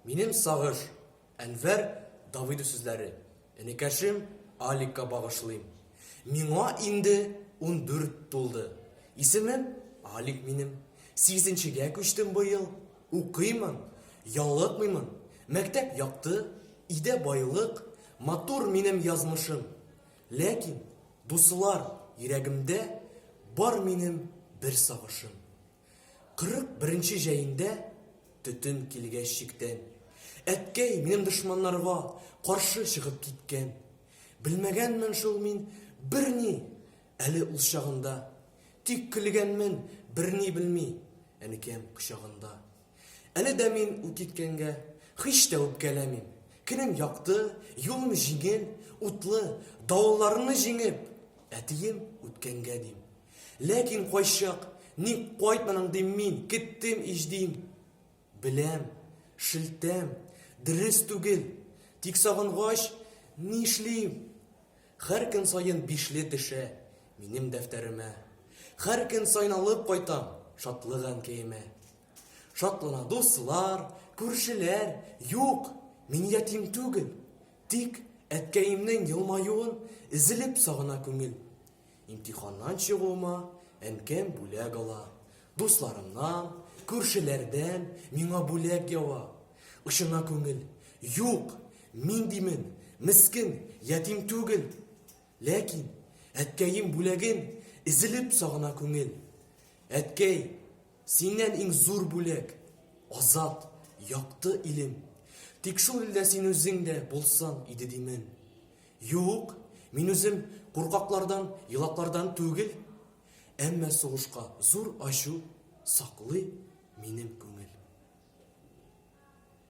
Минем сагыш, Әнвәр Давыдов сүзләре, энекәшем Аликка багышлыйм. Миңа инде 14 тулды. Исемем Алик минем. Сигезенчегә күчтем быел. Укыймын, ялыкмыймын. Мәктәп якты, өйдә байлык, матур минем язмышым. Ләкин, дуслар, йөрәгемдә бар минем бер сагышым. 41 нче җәендә төтен килгәч чиктән, әткәй минем дошманнарга каршы чыгып киткән. Белмәгәнмен шул мин берни әле ул чагында. Тик көлгәнмен берни белми әнекәм кочагында. Әле дә мин ул киткәнгә һич тә үпкәләмим. Көнем якты, юлым җиңел, утлы, давылларны җиңеп, әтием үткәнгә дим. Ләкин кайчак, ник кайтмадың дим мин, кеттем ич дим. Беләм, шелтәм, дөрес түгел, тик сагынгач, нишлим? Һәр көн саен бишле төшә минем дәфтәремә. Һәр көн саен алып кайтам шатлык әнкәемә. Шатлана дуслар, күршеләр, юк, мин ятим түгел. Тик әткәемнең елмаюын өзелеп сагына күңел. Имтиханнан чыгуыма әнкәм бүләк ала. Дусларымнан, күршеләрдән миңа бүләк ява. Очына күңел. Юк, мин димен, мескен, ятим түгел. Ләкин әткәем бүләген өзелеп сагына күңел. Әткәй, синнән иң зур бүләк, азат, якты илем. Тик шул илдә син үзең дә булсаң иде димен. Юк, мин үзем куркаклардан, елаклардан түгел. Әмма сугышка зур ачу саклый минем күңел.